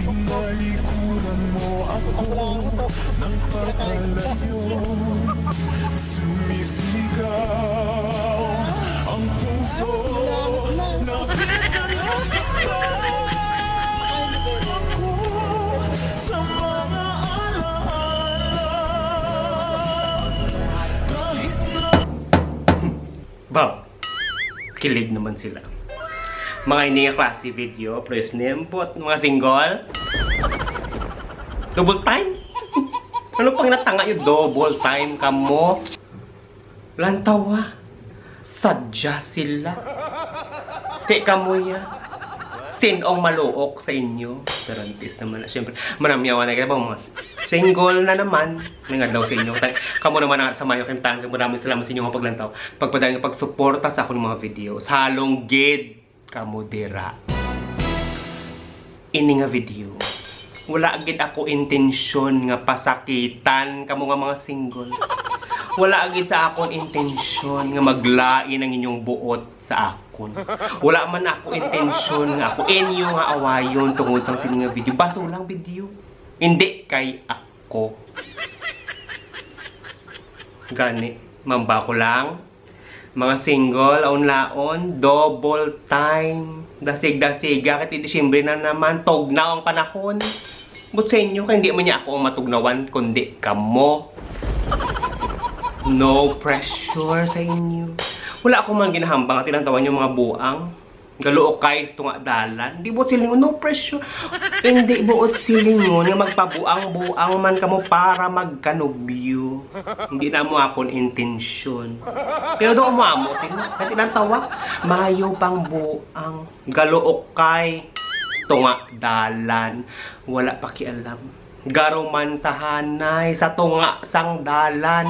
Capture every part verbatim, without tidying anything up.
Tinalikuran mo ako ng papalayo. Sumisigaw ang puso na pinagkakataon ako sa mga alaala. Kahit na Baw, kilig naman sila. Mga ini nga klase video, please name, but mga single. Double time? Ano pang natanga yung double time kamo? Lantawa. Sadya sila. Te kamo ya. Sinong maluok sa inyo? Garantis naman na. Siyempre, manamyawan na kita ba, mga single na naman. May nga daw sa inyo. Kamo naman ang sa mayo, kay tanan kay maraming salamat sa inyong paglantaw. Pagpadayon nga pagsuporta sa akong mga videos. Halong gid kamo dira. Ini nga video, wala gid ako intensyon nga pasakitan kamo nga mga single. Wala gid sa akon intensyon nga maglain ang inyong buot sa akon. Wala man ako intensyon nga ako inyo nga awayon tungod sang sini nga video. Baso lang video. Hindi kay ako. Gani, mamba ko lang. Mga single, aon-laon, double time. Dasig-dasiga, kay Disyembre na naman, tugnaw ang panahon. But sa inyo, kay hindi man niya ako ang matugnawan, kundi kamo. No pressure sa inyo. Wala ako man ginahambang at tinantawan yung mga buang. Galuokay sa tunga dalan. Di buot silingon, no pressure. Hindi buot silingon nga magpabuang-buang man kamo para magkanubyo. Hindi na mo akon intensyon. Pero do mo amo, sino? Pati lang tawa. Mayo pang buang. Galuokay sa tunga dalan. Wala pakialam. Garuman sa hanay, sa tunga sang dalan.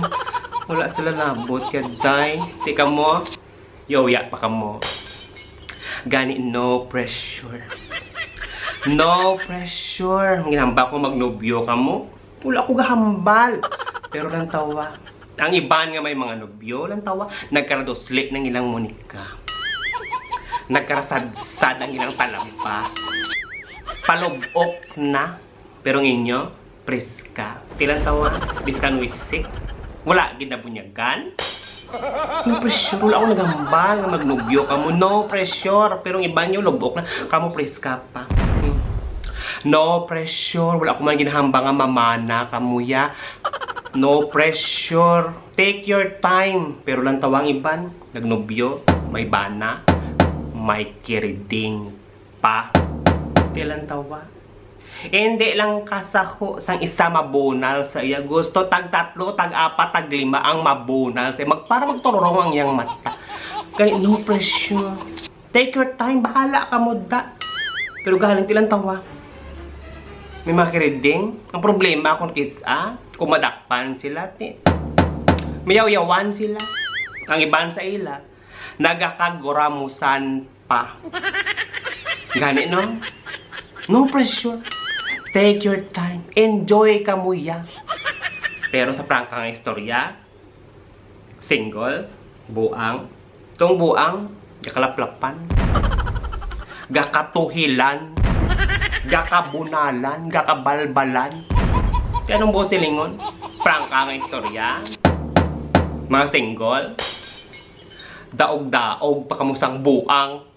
Wala sila nabot, kay day. Tika mo. Yo, ya pa kamo. Gani, no pressure. No pressure. Ang ginahambal ko, magnobyo kamo. Wala ko gahambal. Pero lang tawa. Ang iban nga may mga nobyo, lang tawa, nagkaradosli ng ilang monika. Nagkarasadsad ang ilang talampa. Palubok na. Pero ang inyo, preska. Tilan tawa, biskan wisik. Wala gid nabunyagan. No pressure, wala akong nagambal nga magnobyo kamo. No pressure, pero ang iba nyo, lubok na. Kamo preska pa. Hmm. No pressure, wala ko man ginahambal nga mamana kamo ya. No pressure. Take your time. Pero lang tawa ang iban, nagnobyo, may bana, may kiriding pa. Tilan tawa. Hindi lang kasaho sang isa mabunal sa iya. Gusto tag tatlo, tag apat, tag lima ang mabunal sa iya. Mag, para magtururong ang iyang mata. Kay no pressure. Take your time. Bahala ka mo da. Pero galing tilang tawa. May mga kiriding. Ang problema kung kis-a, kung madakpan sila, ti, mayawyawan sila. Ang iban sa ila, nagakaguramusan pa. Gani, no? No pressure. Take your time. Enjoy ka mo ya. Pero sa prangka nga istorya, single, buang, tong buang, gakalaplapan, gakatuhilan, gakabunalan, gakabalbalan. Kaya nung buong silingon, prangka nga istorya, mga single, daog-daog pa kamo sang buang.